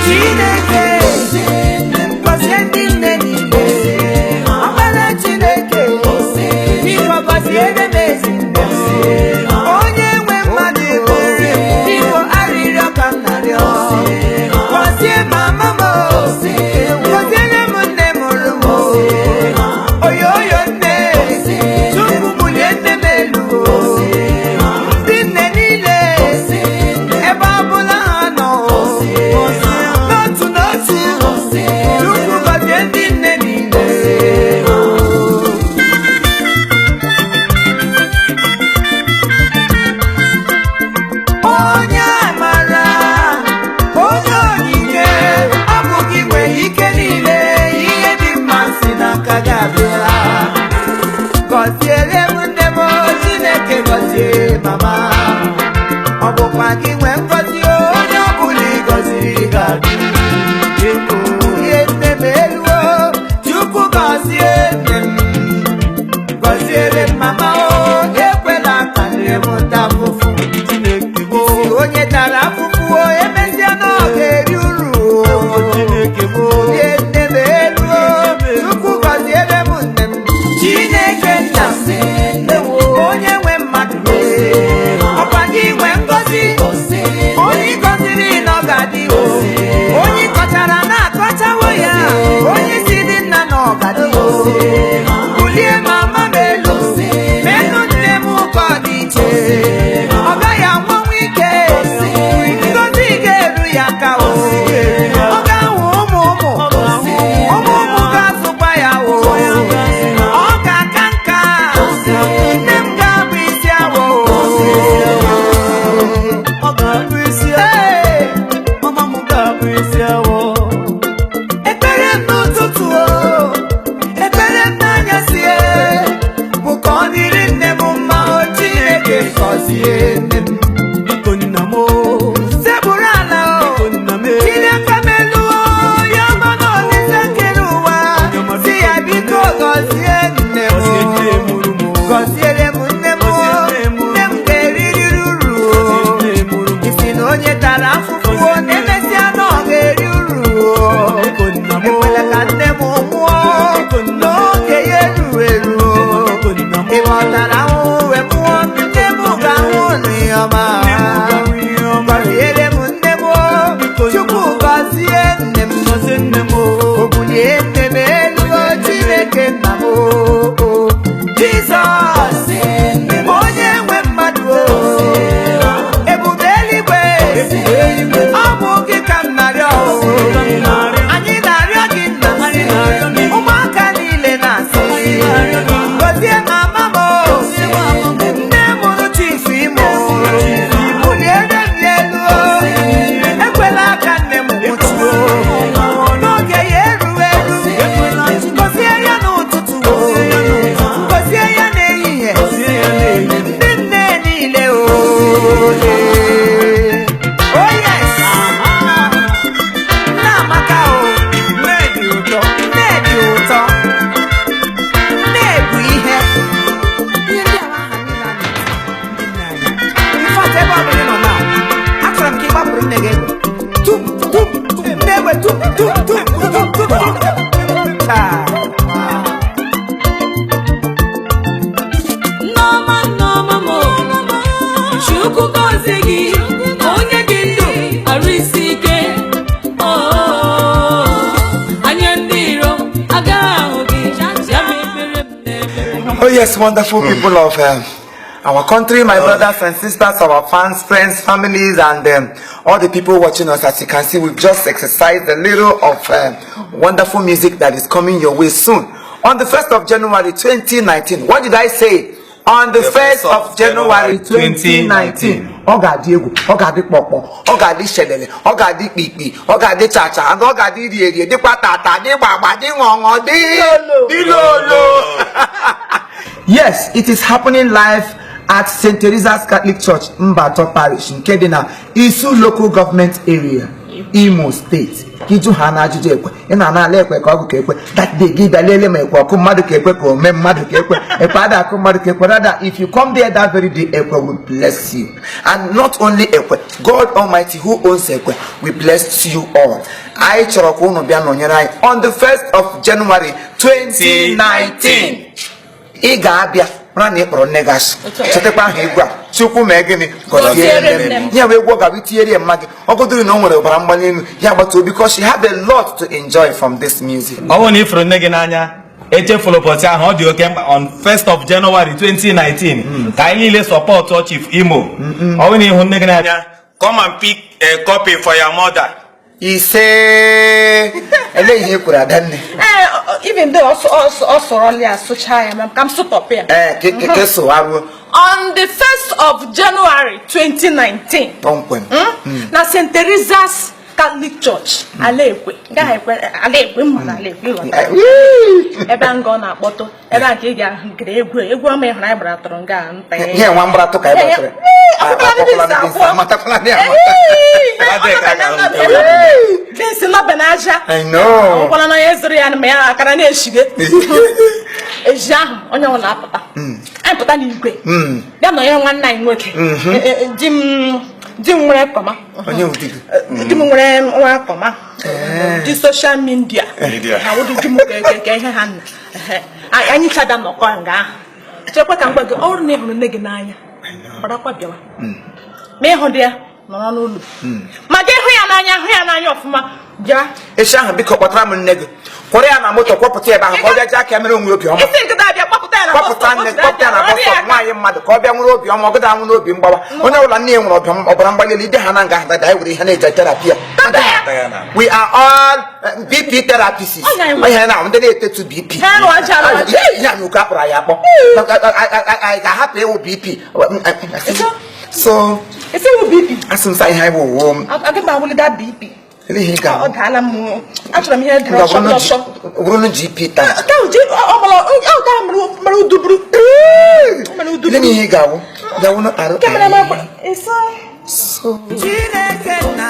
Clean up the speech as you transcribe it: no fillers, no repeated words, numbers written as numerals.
Chineke gọzie ndị nne niile. Ọkpara Chineke, biko gọziere m ezi nne m. Onye nwe mmadụ ebere, biko arịrịọ ka m na-arịọ. Gọzie mama m, gọziere m nne mụrụ m. Oyoyo nne, Chukwu bulie nne m elu. Ndị nne niile, ebe ọ bụla ha nọ, n'otu n'otu, Chukwu gọzie ndị nne niile. Onye amara, onye onyinye, ọ bụ gị nwere ike niile, ihe dị mma si n'aka gị abịa. Gọziere m nne m, Chineke, gọzie mama. Ọ bụkwa gị nwee ngọzi, onye ọbụla ị gọziri ga-adị. Ihe nne m eluo, Chukwu gọzie nne m, gọziere m mama o, ekwela ka nne m taa afụfụ. Isi onye tara afụfụ o, emesịa na ọ ga-eri uru o. Ihe nne m eluo, Chukwu gọziere m nne m. Chineke nna m, onye nwe mmadụ, ọkwa gị nwe ngọzi. Onye ị gọziri na ọ ga-adị o, onye ị kọchara na-akọchawo ya, onye si dị nna na ọ ga-adị o. Bulie mama m elu, menụ nne m ka ọ dị iche, ọ gaghị anwanwu ike. Ngọzi ga-eru ya aka o, ọ ga-ahụ ụmụ ụmụ ụmụ ụmụ ga-azụkwa ya o, ọ ga-aka nka. Nne m ga-abụ isi awọ. Ọ ga-abụ isi. Ee. Mama m ga-abụ isi awọ. Ekpere m n'ụtụtụ o, ekpere m n'anyasị e, bụ ka ọ dịrị nne m mma o. Chineke gọzie nne m. Biko nna m o. Sekpuru ala o. Biko nna m e. Chineke m elu o, ya ọma na Olise kere ụwa, si ya biko gọzie nne m. Gọzie nne mụrụ m o. Gọziere m nne m o. Gọzie nne mụrụ m. Nne m ga-eririri uru o. Gọzie nne mụrụ m o. Isi na onye tara afụfụ o, na-emesịa na ọ ga-eri uru o. Biko nna m o. Ekwela ka nne m nwụọ Biko nna m. n'oge ya eru eru. Biko nna m. Ị ghọtara ahụhụ wee mụọ, nne m ga-ahụ n'ihe ọma. Nne m ga-ahụ ihe ọma. Gọziere m nne m o, Chukwu gọzie nne m. Gọzie nne m o. O bulie nne m elu o, Chineke nna m o. Jizọs, onye nwe mmadụ o, ebube eluigwe, ọ bụ gị ka m na-arịọ o. Anyị na-arịọ gị nna, ụmụaka niile na-asị, gọzie mama m o, nne mụrụ Chief Imo, buliere m ya elu o, ekwela aka nne m nwụchuo n'oge ya erughị eru. Gọzie ya n'ụtụtụ o, gọzie ya n'ehihie, ndị nne niile o. Oh yes, nne amaka o. Nne dị ụtọ. Nne dị ụtọ, nne bụ ihe. Ihe ndị a bụ aha niile a na-eti ndị nne anyị. In fact, ebe ọ bụla ị nọ na, achọrọ m ka ị gbapụrụ nne gị egbe, tum tum tum, nne egbe, tum tum tum tum tum tum. Taa. Nneọma, nneọma m, Chukwu gọzie gị, onye dị ndụ arụ isi ike. Oh, anya ndị iro agaghị ahụ gị, ya bụ ekpere m na-eme. Oh yes, wonderful people of our country, my brothers and sisters, our fans, friends, families, and all the people watching us. As you can see, we've just exercised a little of wonderful music that is coming your way soon. On the 1st of January 2019, what did I say? On the 1st of January 2019, Ọ ga-adị egwu, ọ ga-adị kpọkpọ, ọ ga-adị shelele, ọ ga-adị kpikpi, ọ ga-adị chacha, and ọ ga-adị iri eri, dịkwa tata, dị gbagba, dị ṅọṅọ, dị lolo. Yes, it is happening live at St. Teresa's Catholic Church, Mbato Parish, nke dị na Isu Local Government Area, Imo State. Ka ịjụ ha na ajụjụ ekwe ị na-ana ala ekwe ka ọ bụ ka ekwe that day, gị bịa lele ma ekwe ọkụ mmadụ ka ekwe ka ome mmadụ ka ekwe ekwe ada akụ mmadụ ka ekwe. Rather, if you come there that very day, ekwe will bless you. And not only ekwe, God Almighty who owns ekwe will bless you all. Anyị chọrọ ka unu bịa nọnyere anyị on the 1st of January 2019. Ị ga-abịa mara na ị kpọrọ nne gị asị. Chetakwa aha egwu a, "Chukwu mee gịnị? Gọzie nne m." Ya wee egwu ọ ga-abụ itinyere ya mma gị, ọ gọdụrụ na o nwere ọbara mgbali elu ya gbatuo, because she have a lot to enjoy from this music. Ọ bụrụ na ị fụrụ nne gị n'anya, echefula ụbọchị ahụ, ọ dị oke mkpa, on 1st of January 2019, ka anyị niile support Chief Imo. Ọ bụrụ na ịhụ nne gị n'anya, come and pick a copy for your mother. Ise, ele ihe e kwuru, adanne? Ee, even though ọ sọrọla ya, sụchaa ya, ma ka m sụtọpụ ya. Ee, ke sụgharuo. On the 1st of January 2019, Kpọmkwem. Na St. Teresa's Catholic Church, Alaekwe, gaghị ekwe Alaekwe mma na Alaekwe, ịghọtara? Ebe a nga ọ na-akpọtụ, ebe a ka ị ga-ahụ egwu egwu ọma ịhụrụ anyị gbara tụrụ nga nta. Ihe nwa mgbaratụ ka anyị gbatara. Akwụkwọla ndị Akwụkwọla abụọ. Amatakwala ndị amata. Beans nọbe n'aja. I know. Ọkwala na onye zụrụ ya ma ya akara na-eshige ezi ahụ, onye ọbụla apụta, anyị pụta n'igwe bịa nọnyere nwanne anyị nwoke. Di m nwere kọma. Onye wụ di gị? Di m nwere nwa kọma di social media. Media. Na wụdị di m ka ihe ha nna. Ehe. Anyị chabịa nnọkọ nga ahụ. Chekwa ka m gwa gị, ọ bụrụ na ị hụrụ nne gị n'anya, gbarakwa bịawa. Ma ịhụ dị ya nọrọ n'ụlọ, ma gị hụ ya n'anya, hụ ya n'anya ọfụma, bịa. Echi ahụ, biko, kpọtara m nne gị, kwọrọ ya na moto, kwọpụta ebe ahụ ka ọ bịa ji aka ya mere onwe obi ọma. Isi nkịta bịa kpọpụta ya na Kpọpụta nne, kpọpụta ya na bus stop. Nwaanyị mmadụ ka ọ bịa nwere obi ọma, ọgụda anwụ n'obi mgbawa. Onye ọbụla nne ya nwere ọbara mgbali elu, ide ha na nga ahụ dada, anyị were ihe na-eji therapy ya. We are all BP therapists. Ọ na-enwe. Ihe na ndị na-etetu BP. Ha arụ aja, arụ aja. Ihe anyị oke akpọrọ anyị akpọ, anyị ga-ahapụ ịwụ BP so. Isi wụ BP. Asị m sa ihe anyị bụ wụ. Aga m awụlida BP. Ele ihe ị Ọ ga-ahụ. daala m, achọrọ m ihe dịrị ọsọ ọsọ. Bụrụ GP taa. Nke ahụ ji ọ mara ọ ga mere uduburu mere uduburu. Ele ihe ị ga-awụ arụ. Nke mere m akwa ịsa. So Chineke na